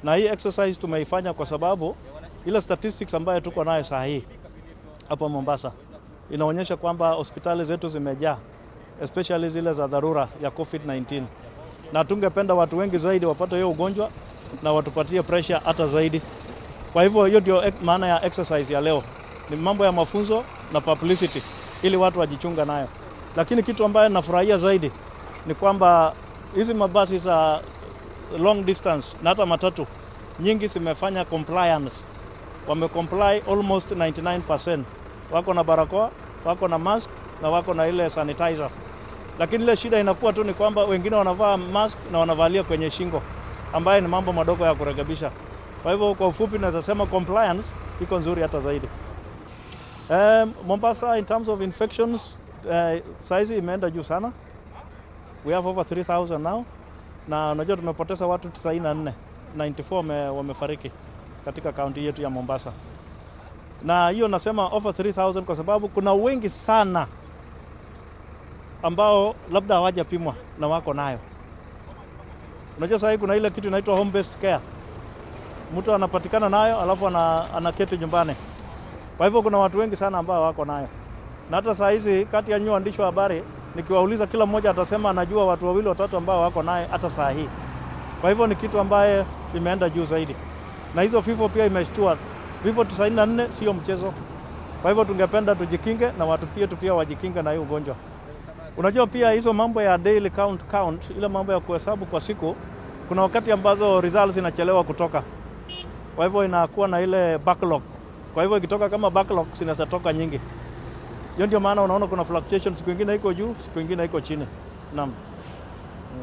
Na hii exercise tumeifanya kwa sababu ile statistics ambayo tuko nayo saa hii hapa Mombasa inaonyesha kwamba hospitali zetu zimejaa, especially zile za dharura ya COVID-19, na tungependa watu wengi zaidi wapate hiyo ugonjwa na watupatie pressure hata zaidi. Kwa hivyo hiyo ndio maana ya exercise ya leo, ni mambo ya mafunzo na publicity ili watu wajichunga nayo. Lakini kitu ambayo nafurahia zaidi ni kwamba hizi mabasi za long distance na hata matatu nyingi zimefanya compliance, wamecomply almost 99%. Wako na barakoa, wako na mask na wako na ile sanitizer. Lakini ile shida inakuwa tu ni kwamba wengine wanavaa mask na wanavalia kwenye shingo, ambayo ni mambo madogo ya kurekebisha. Kwa hivyo kwa ufupi naweza sema compliance iko nzuri hata zaidi. Mombasa in terms of infections, saizi imeenda juu sana. We have over 3000 now. Na unajua tumepoteza watu 94, 94 wamefariki katika kaunti yetu ya Mombasa. Na hiyo nasema over 3000 kwa sababu kuna wengi sana ambao labda hawajapimwa na wako nayo. Unajua sasa kuna ile kitu inaitwa home based care. Mtu anapatikana nayo alafu anaketi nyumbani. Kwa hivyo kuna watu wengi sana ambao wako nayo. Na hata saa hizi kati ya nyinyi waandishi wa habari nikiwauliza, kila mmoja atasema anajua watu wawili watatu ambao wako naye hata saa hii. Kwa hivyo ni kitu ambaye imeenda juu zaidi. Na hizo vifo pia imeshtua. Vifo 94 sio mchezo. Kwa hivyo tungependa tujikinge na watu pia pia wajikinge na hii ugonjwa. Unajua pia hizo mambo ya daily count, ile mambo ya kuhesabu kwa siku, kuna wakati ambazo results zinachelewa kutoka. Kwa hivyo inakuwa na ile backlog. Kwa hivyo ikitoka kama backlog zinaweza toka nyingi. Hiyo ndio maana unaona kuna fluctuation, siku nyingine iko juu, siku nyingine iko chini. Naam.